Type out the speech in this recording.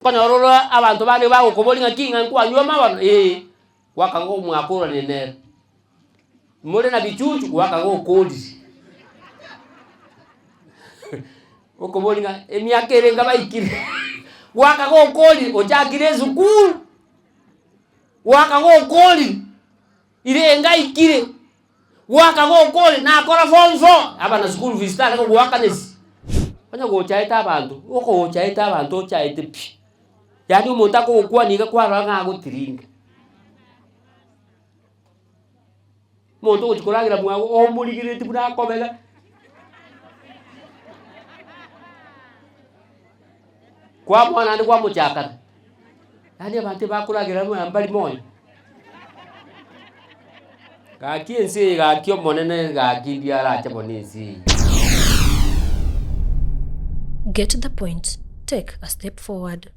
Okonyora ore abanto bande bagokoboria ng'aki ng'a nkwanywa amabono ee, gwakanga omwakorania nere. More na bichuchu gwakanga okorire. Okoboria ng'a emiaka ere enga baikire, gwakanga okorire ochakire esukuru, gwakanga okorire, ire enga aikire. Goaka gokore, nakora form four, aba na school fees tare kogoakanesi. Onye gochaete abanto, okogochaete abanto ochaete pi. Yaani omonto akogokwania iga kwarora ng'a agotiringa. Omonto ogochia koragera mwago omorigereretie buna akobega. Kwamoa naende kwamochakana, yaani abanto ebakoragera ng'a mbari moyo. Gaki ense eye gaki omonene gaki ndiyo arache bono ense eye. Get the point, take a step forward.